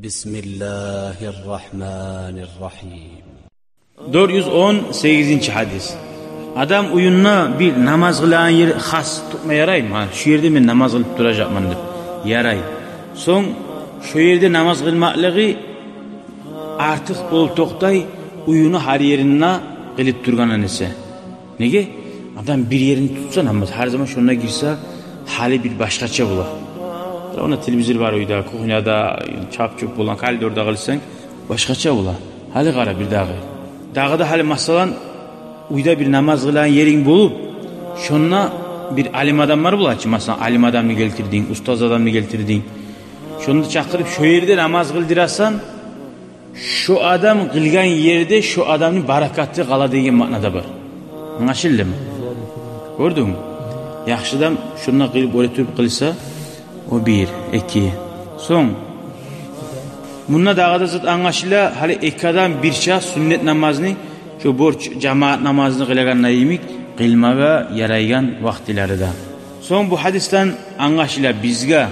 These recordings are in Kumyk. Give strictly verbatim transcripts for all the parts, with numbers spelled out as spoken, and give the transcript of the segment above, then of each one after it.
بسم الله الرحمن الرحيم. Дёрт юз он сегизинчи гьадис. Адам уьюнде бир намаз къылагъан ер хас тутма яраймы? Гьа, шу ерде мен намаз къылып туражакъман деп. Ярай. Сонг шо ерде намаз къылмакълыгъы артыкъ болуп токътай, уьюню гьар еринде къылып тургъандан эсе. Неге? Адам бир ерин тутса, намаз гьар заман шонда гирсе, гьали бир башгъача бола. Онда телевизор бар уьйде, кухняда чап-чуп болгъан, коридорда къылсанг, башгъача бола. Гьали къара бирдагъы. Дагъы да гьали, масала, уьйде бир намаз къылагъан еринг болуп, шонда бир алим адамлар бола чы, масала, алим адамны гелтирдинг, устаз адамны гелтирдинг. Шону чакъырып, шо ерде намаз къылдырасан, шо адам къылгъан ерде шо адамны баракаты къала деген маъна да бар. Англашылдымы? Гёрдюнгмю? Яхшы адам шонда къылып, оьре туруп къылса, о бир, эки. Сонг мунда дагъы да зат англашыла, гьали эки адам бирче сюннет намазны, шо борч жамаат намазны къылагъанда йимик, къылмагъа ярайгъан вакътилери де. Сонг бу гьадисден англашыла бизге,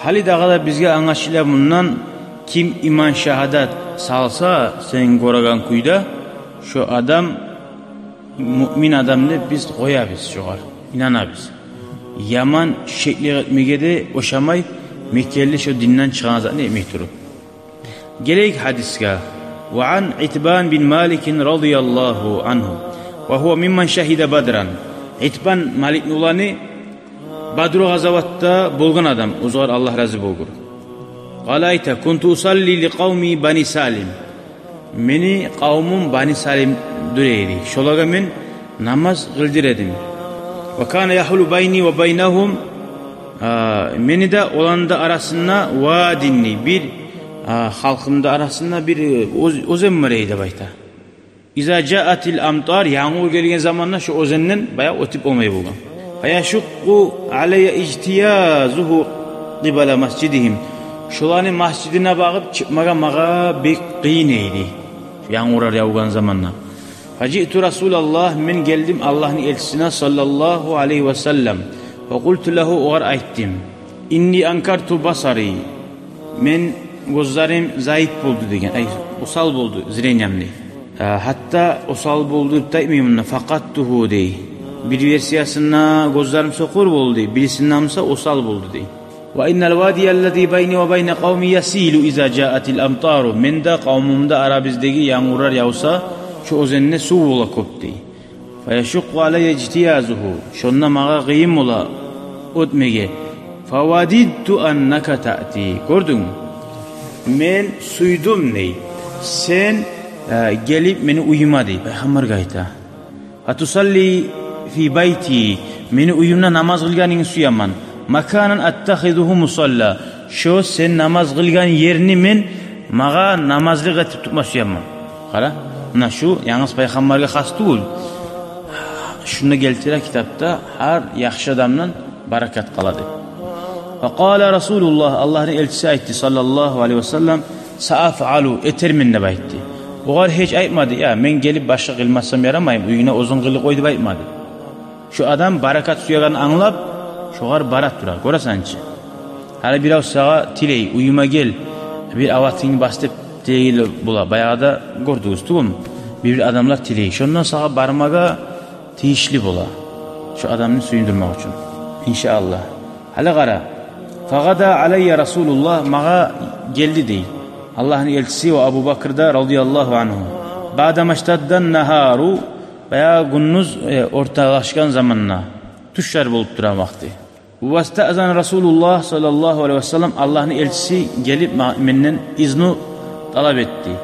гьали дагъы да бизге англашыла мундан: ким иман шагьадат салса сен гёреген кюйде, шо адам муъмин адам деп биз къоябыз, шогъар инанабыз. Яман шеклик этмеге де ошамай, мекенли шо динден чыгъагъан затны этмей туруп. Гелейик гьадисге. وعن عتبان بن مالك رضي الله عنه وهو ممن شهد بدرا. Итбан Маликни уланы, Бадру къазаватда болгъан адам, оьзюгер Аллагь рази болгъур. قال, айта: كنت أصلي لقومي بني سالم. Мени къавумум Бани Салим дюр эди. Шолагъа мен намаз къылдыра эдим. وكان يحول بيني وبينهم, а, мени де, оланы да арасында, واد, бир, а, халкъымны да арасында бир, э, оьз-, оьзен бар эди деп айта. إذا جاءت الأمطار, янгур гелген заманда шо оьзенден баягъы оьтюп болмай болгъан. فيشق علي اجتيازه قبل مسجدهم. Шоланы масжидине багъып чыкъмагъа магъа бек къыйын эди, янгурлар явгъан заманда. فجئت رسول الله, мен гелдим Аллагьны элчисине, صلى الله عليه وسلم. وقلت له, огъар айтдым: إني أنكرت بصري. Мени гёзлерим заиф болду деген, ай, осал болду зрением дей. А, гьатта осал болду деп де айтмай мунда, فقدته дей. Бир версиясында гёзлерим сокъур болду дей, бирисинде буса осал болду дей. وإن الوادي الذي بيني وبين قومي يسيل إذا جاءت الأمطار. Мени де, къавумумну да арабыздагъы, янгурлар явса, шо оьзенде сув бола кёп дей. فيشق علي اجتيازه. Шонда магъа къыйын бола оьтмеге. فوددت أنك تأتي. Гёрдюнгмю? Мен сюйдюм дей, сен, э, гелип мени уьюме дей, пайхаммаргъа айта. فتصلي في بيتي. Мени уьюмде намаз къылгъанынгны сюемен. مكانا أتخذه مصلى. Шо сен намаз къылгъан ерни мен магъа намазлыкъ этип тутма сюемен. Къара, муна шу янгыз пайхаммаргъа хас тюгюл. Шуну гелтире китапда, гьар яхшы адамдан баракат къала деп. فقال رسول الله, Аллагьны элчиси айтды, صلى الله عليه وسلم: سأفعل, этермен деп айтды. Огъар гьеч айтмады: я, мен гелип башгъа къылмасам ярамаймы, уьюнге оьзюнг къылып къой деп айтмады. Шо адам баракат сюегенин англап, шогъар бара тура. Гёресен чи, гьали бирев сагъа тилей, уьюме гел, бир аватынгны бас деп тилей бола. Баягъыда гёрдюгюз тюгюлмю? Бир-бир адамлар тилей. Шондан сагъа бармагъа тийишли бола, шо адамны сююндюрмек учун, иншааллагь. Гьали къара. فغدا علي رسول الله, магъа гелди дей Аллагьны элчиси, وأبو بكر да, رضي الله عنه. بعدما اشتد النهار, баягъы гюндюз, э, орталашгъан заманда, тюшлер болуп турагъан вакъти. واستأذن رسول الله صلى الله عليه وسلم, Аллагьны элчиси гелип ма-, менден изну талап этди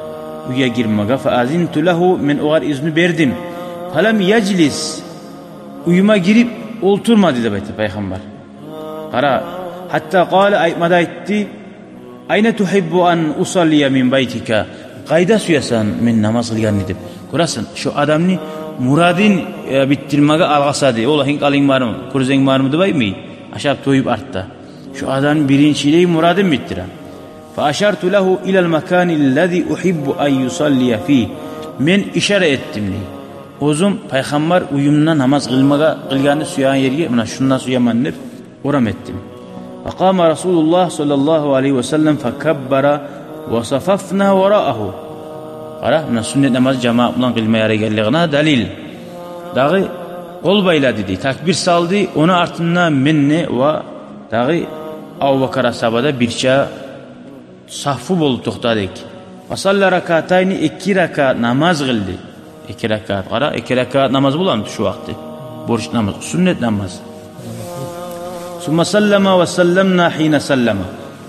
уьйге гирмеге. فأذنت له, мен огъар изну бердим. فلم يجلس, уьюме гирип олтурмады деп айта пайхаммар. Къара, حتى قال, айтма да айтды: أين تحب أن أصلي من بيتك؟ Къайда сюесен мен намаз къылгъанны деп. Гёресен, шо адамны мурадын, э, битдирмеге алгъасады. Ола, гьинкъалынг бармы, кюрзенг бармы деп айтмай, ашап-тоюп артда. Шо адамны биринчилей мурадын битдире. فأشرت له إلى المكان الذي أحب أن يصلي فيه. Мен ишара этдим дей, оьзюм пайхаммар уьюмде намаз къылмагъа, къылгъанны сюеген ерге, муна шунда сюемен деп орам этдим. فقام رسول الله صلى الله عليه وسلم فكبر وصففنا وراءه. Къара, муна суннат намаз жамаат булан къылма ярайгъанлыгъына далил. Дагъы къол байлады дей, такбир салды, ону артында мен де ва дагъы Абубакар асгьаба да бирче сафу болуп токътадыкъ. وصلى ركعتين, эки ракаат намаз къылды. Эки ракаат, къара, эки ракаат намаз боламы шу вакъти? Борч намаз, суннат намаз. ثم سلم وسلمنا حين سلم.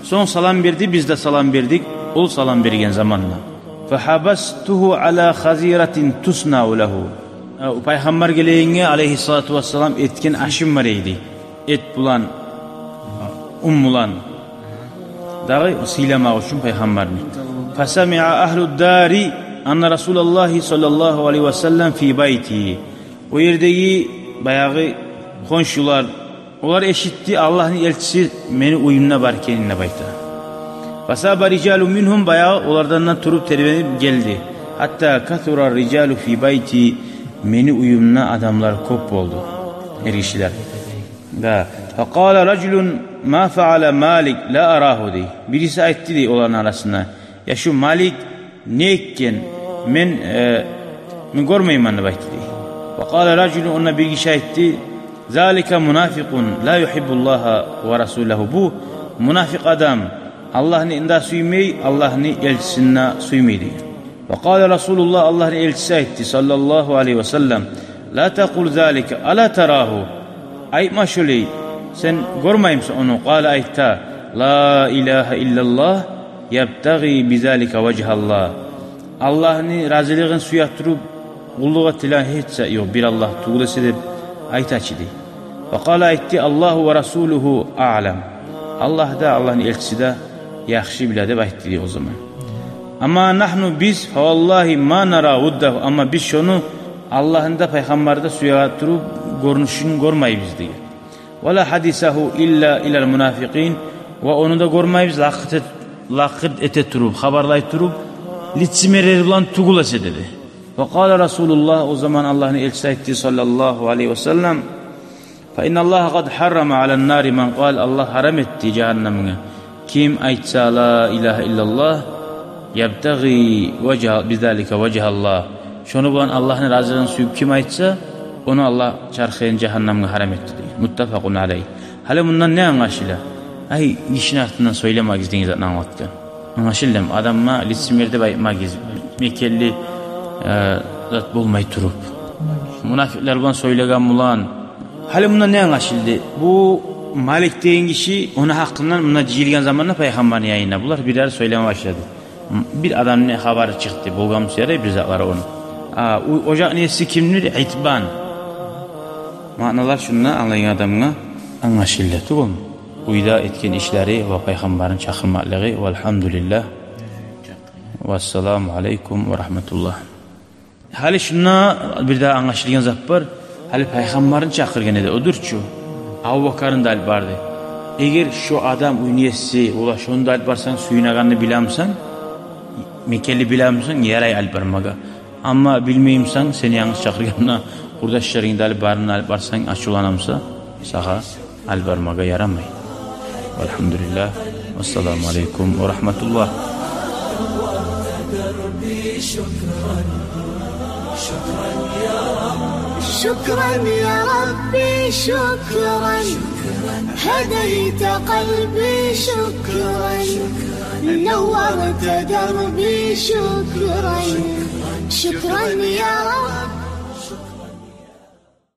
Сонг салам берди, биз де салам бердик, ол салам берген заманда. فحبسته على خزيرة تصنع له. Э, Пайхаммар гелегенге, алейгьиссалату вассалам, этген ашым бар эди. Эт булан, ун булан. Дагъы сыйламакъ учун Пайхаммарны. فسمع أهل الدار أن رسول الله صلى الله عليه وسلم في بيته. О ердеги баягъы хоншулар, олар эшитди, Аллагьны элчиси мени уьюмде бар экенин деп айта. فصاب رجال منهم, баягъы олардан да туруп тербенип гелди. حتى كثر الرجال في بيتي, мени уьюмде адамлар кёп болду, эргишилер. Да. فقال رجل: ما فعل مالك؟ لا أراه, дей. Бириси айтды, дей, оланы арасында: «Я шу Малик не этген? Мен, э, мен гёрмеймен», — деп айтды, дей. وقال رجل, онда бир гиши айтды: «ذلك منافق لا يحب الله ورسوله». Бу мунафикъ адам, Аллагьны да сюймей, Аллагьны элчисин де сюймей, деген. وقال رسول الله, Аллагьны элчиси айтды, صلى الله عليه وسلم: «لا تقل ذلك، ألا تراه؟» Айтма шолай, сен гёрмеймисен ону? قال, айта: «لا إله إلا الله يبتغي بذلك وجه الله». Аллагьны разилигин сюе туруп, къуллукъ этеген гьеч зат ёкъ, бир Аллагь тюгюл эсе, деп айта чы, дей. وقال, айтды: «الله ورسوله أعلم». Аллагь да, Аллагьны элчиси де яхшы биле, деп айтды, дей, о заман. أما نحن, биз, فوالله ما نرى وده, амма биз шону, Аллагьны да, Пайхаммарны да сюе туруп, гёрюнюшюн гёрмейбиз, деген. ولا حديثه إلا إلى المنافقين, ва ону да гёрмейбиз лакъыр эт-, лакъыр эте туруп, хабарлай туруп, лицемерлер булан тюгюл эсе, деди. وقال رسول الله, о заман Аллагьны элчиси айтды, صلى الله عليه وسلم: «فإن الله قد حرم على النار من قال», Аллагь гьарам этди жагьаннемге ким айтса: «لا إله إلا الله يبتغي وجه، بذلك وجه الله». Шону булан Аллагьны разилигин сююп ким айтса, ону Аллагь чархын жагьаннемге гьарам этди, дей. متفق عليه. Гьали мундан не англашыла? Ай, гишини артындан сёйлемегиз деген затны англатгъан. Англашылдымы? Адамгъа лицемер деп айтмагъыз, мекенли, э, зат болмай туруп. Мунафикълер булан сёйлеген булан. Гьали мундан не англашылды? Бу Малик деген гиши, ону гьакъындан мунда жыйылгъан заманда Пайхаммарны янына булар бирер сёйлеме башлады. Бир адамны хабары чыкъды, болгъан буса ярай бир затлар ону. А, о, о якъны еси кимдир? Итбан. Маъналар шунда англайгъан адамгъа англашылды тюгюлмю? Уьйде этген ишлери ва Пайхаммарны чакъырмакълыгъы. والحمد لله. والسلام عليكم ورحمة الله. Гьали шунда бир дагъы англашылгъан зат бар. Гьали Пайхаммарны чакъыргъан эди, одур чу. Абубакарны да алып барды. Эгер шо адам, уьйню еси, ола шону да алып барсанг, сююнегенни билемисен, мекенли билемисен, ярай алып бармагъа. Амма билмеймисен, сени янгыз чакъыргъанына, къурдашларынгны да алып, барын да алып барсанг, ачувланамса, сагъа алып бармагъа ярамай. والحمد لله. والسلام عليكم ورحمة الله. شكرا يا ربي، شكرا. هديت قلبي، شكرا. نورت دربي، شكرا. شكرا يا